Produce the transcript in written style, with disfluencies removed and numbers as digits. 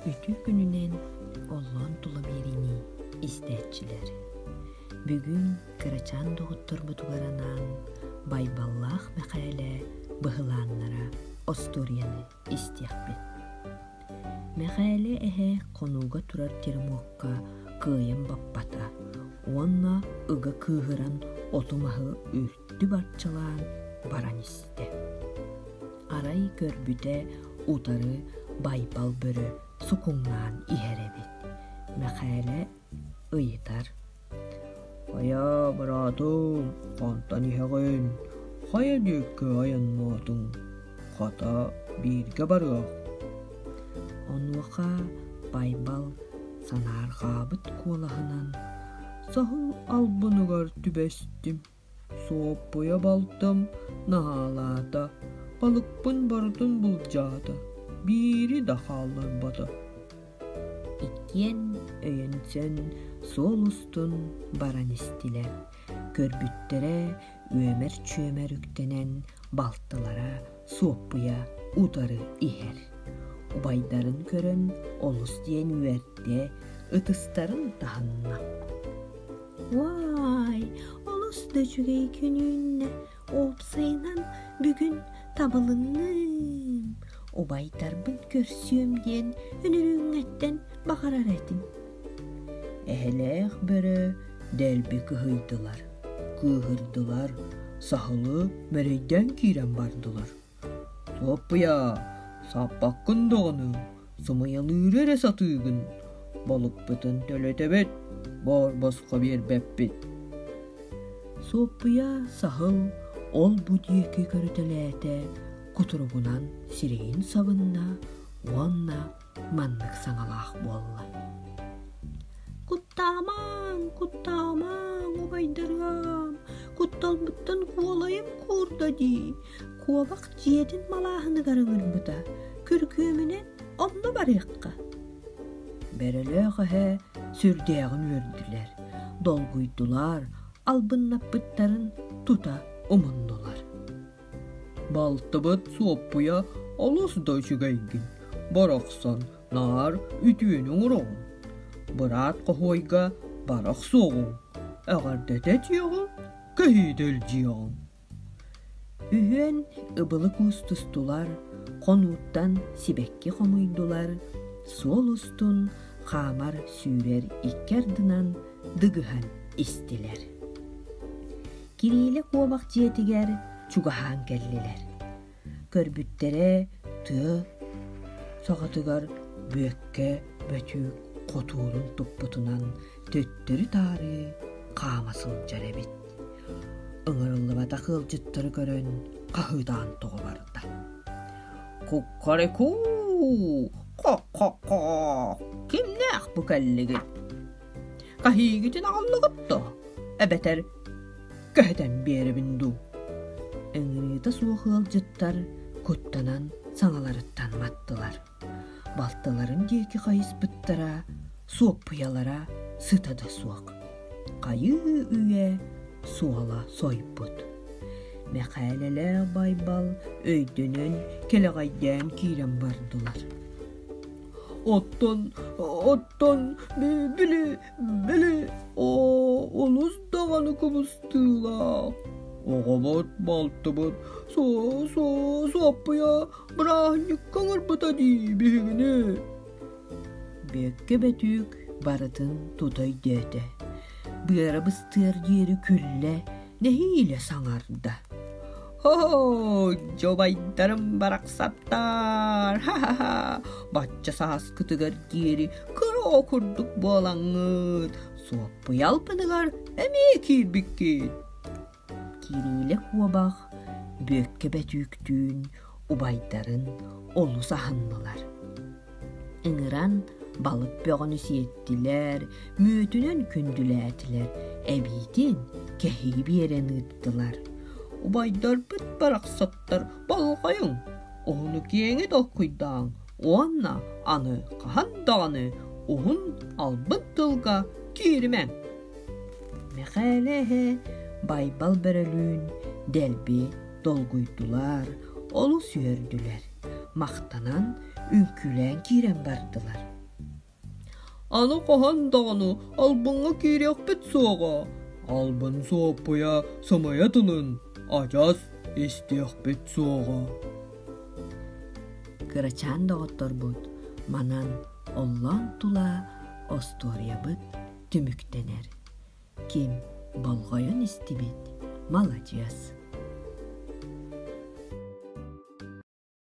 Үтүө күнүнэн оллоон тула биэриини истээччилэр. Бүгүн кырачаан доҕотторбутугар анаан Байбаллаах Мэхээлэ быһылааннара остуоруйаны истиэхпит. Мэхээлэ эһэ хонууга турар теремокка кыайан баппата уонна ыга кыыһыран оту-маһы үлтү барчалаан баран истэ. Арай көрбүтэ утары Байбал бөрө сукуҥнаан иһэр эбит. Мэхээлэ ыйытар: «Хайа, быраатым, хантан иһэҕин? Хайа диэки айаннаатыҥ? Хата, бииргэ барыах». Онуоха Байбал санаарҕаабыт куолаһынан: «Саһыл албыныгар түбэстим, Суоппуйа балтым наһаалаата, балыкпын барытын былдьаата, биири да хаалларбата». Иккиэн өйөнсөн суол устун баран истилэр. Көрбүттэрэ үөмэр-чүөмэр үктэнэн балтылара Суоппуйа утары иһэр. Убайдарын көрөн олус диэн үөрдэ, ытыстарын таһынна. Уай, олус да үчүгэй күн үүннэ, уопсайынан бүгүн табылынным. Убайдарбын көрсүөм диэн үнүрүүҥҥэттэн баҕарар этим. Эһэлээх бөрө дэлби кыһыйдылар, кыыһырдылар, саһылы мөрөйдөөн киирэн бардылар. Суоппуйа, сааппаккын даҕаны, сымыйалыыры эрэ сатыыгын, балыкпытын төлөтөбүт, боор босхо биэрбэппит. Суоппуйа саһыл ол-бу диэки көрүтэлээтэ, кутуругунан сирэйин сабынна уонна маннык саҥалаах буолла: «Куттаамаҥ, куттаамаҥ, убайдарыам, кутталбыттан куолайым куурда дии, куобах дьиэтин малааһыныгар ыҥырбыта, күргүөмүнэн онно барыахха». Бөрөлөөх эһэ сүрдээҕин үөрдүлэр, долгуйдулар, албыннаппыттарын тута умуннулар. Балтыбыт Суоппуйа олус да үчүгэйгин, барахсан наар үтүөнү оҥороҕун. Быраат хоһуойга бара охсуоҕуҥ, эҕэрдэтэ этиэҕиҥ, кэһиитэ илдьиэҕиҥ. Үһүөн ыбылы куустустулар, хонууттан сибэкки хомуйдулар, суол устун хаамар-сүүрэр икки ардынан дыгыһан истилэр. Кириилэ куобах дьиэтигэр чугаһаан кэллилэр. Көрбүттэрэ тыа саҕатыгар Бүөккэ бөтүүк хотуурун туппутунан төттөрү-таары хаама сылдьар эбит. Ыҥырыллыбатах ыалдьыттары көрөн хаһыытаан тоҕо барда. «Куккарекуу! Хо-хо-хо! Кимнээх бу кэллигит? Хаһыыгытын аҕаллыгыт дуо? Эбэтэр көһүтэн биэрэбин дуу?» Ыҥырыыта суох ыалдьыттар куттанан саҥаларыттан маттылар. Балтыларын диэки хайыспыттара, суоппуйалара сыта да суох. Хайыы-үйэ суола сойбут. Мэхээлэлээх Байбал өйдөнөн кэлэҕэйдээн киирэн бардылар. Оттон, оттон били, били, оо, олус даҕаны кыбыстыылаах. Оҕобут, балтыбыт, суо-суо, суоппуйа бырааһынньыкка ыҥырбыта дии биһигини. Бүөккэ Бөтүүк барытын тута өйдөөтө. Быара быстыар диэри күллэ, нэһиилэ саҥарда. «Хо-хо, дьобайдарым барахсаттар, ха-ха-ха, бачча сааскытыгар диэри кыра оҕо курдук буолаҥҥыт, суоппуйа албыныгар эмиэ киирбиккит». Кириилэ куобах Бүөккэ Бөтүүктүүн убайдарын олус аһыннылар. Ыҥыран балык бөҕөнү сиэттилэр, мүөтүнэн күндүлээтилэр, эбиитин кэһии биэрэн ыыттылар. «Убайдарбыт барахсаттар болҕойуҥ, уһуну-киэҥи толкуйдааҥ уонна аны хаһан даҕаны уһун албын тылга кииримэҥ». Мэхээлэ эһэ Байбал бөрөлүүн дэлби долгуйдулар, олус үөрдүлэр, махтанан үҥкүүлээн киирэн бардылар. Аны хаһан даҕаны албыҥҥа киириэхпит суоҕа. Албын Суоппуйа сымыйа тылын адьас истиэхпит суоҕа. Кырачаан доҕотторбут манан оллоон тула остуоруйабыт түмүктэнэр. Ким болҕойон истибит маладьыас.